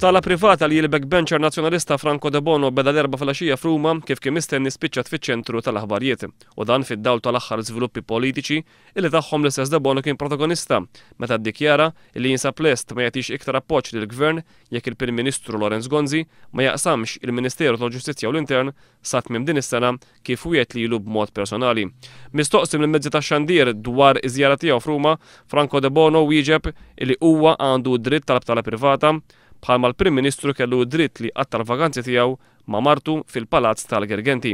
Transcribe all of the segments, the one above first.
Btala privata li l-backbencher Nazzjonalista Franco Debono beda l-Erbgħa filgħaxija f'Ruma kif kien mistenni spiċċat fiċ-ċentru tal-aħbarijiet. U dan fid-dawl tal-aħħar żviluppi politiċi illi tagħhom l-istess Debono kien protagonista meta ddikjara illi jinsab lest ma jagħtix iktar appoġġ lill-Gvern jekk il-Prim Ministru Lawrence Gonzi ma jaqsamx il-Ministeru tal-Ġustizzja u l-Intern sa tmiem din is-sena kif wiegħed lilu b'mod personali. Mistoqsi mill-mezzi tax-xandir dwar iż-żjara tiegħu f'Ruma, Franco Debono wieġeb li huwa għandu d-dritt tal-btala privata, bħalma l-Prim Ministru kellu d-dritt li jqatta' l-vaganzi tiegħu ma' martu fil-Palazz tal-Gergenti.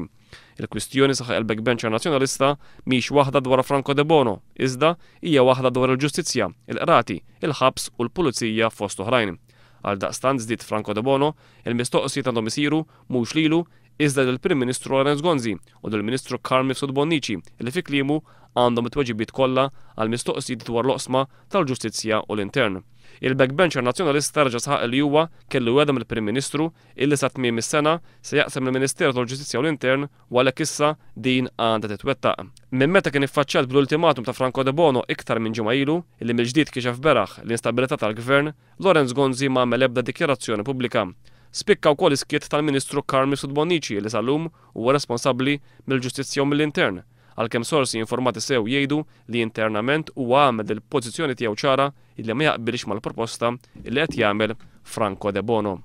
Il-kwistjoni, saħaq il-backbencher Nazzjonalista, mhix waħda dwar Franco Debono, iżda hija waħda dwar il-ġustizzja, il-qrati, il-ħabs u l-pulizija fost oħrajn. Għaldaqstant, żdied Franco Debono, il-mistoqsijiet għandhom isiru mhux lilu, iżda lill-Prim Ministru Lawrence Gonzi u lill-Ministru Carm Mifsud Bonnici li fi kliemu għandhom it-tweġibiet kollha għall-mistoqsijiet dwar l-oqsma tal-ġustizzja u l-intern. Il-backbencher Nazzjonalista reġa' saħaq li huwa kellu wegħda mill-Prim Ministru illi sa tmiem is-sena se jaqsam il-Ministeru tal-Ġustizzja u l-Intern u għalhekk issa din għandha titwettaq. Minn meta kien iffaċċjat bl-ultimatum ta' Franco Debono iktar minn ġimgħa ilu, illi mill-ġdid kixef beraħ l-instabilità tal-Gvern, Lawrence Gonzi ma għamel ebda dikjarazzjoni pubblika. Spikka wkoll is-skiet tal-Ministru Carm Mifsud Bonnici li sal-lum huwa responsabbli mill-Ġustizzja u mill-Intern, għalkemm sorsi informati sew jgħidu li internament huwa għamel il-pożizzjoni tiegħu ċara illi ma jaqbilx mal-proposta illi qed jagħmel Franco Debono.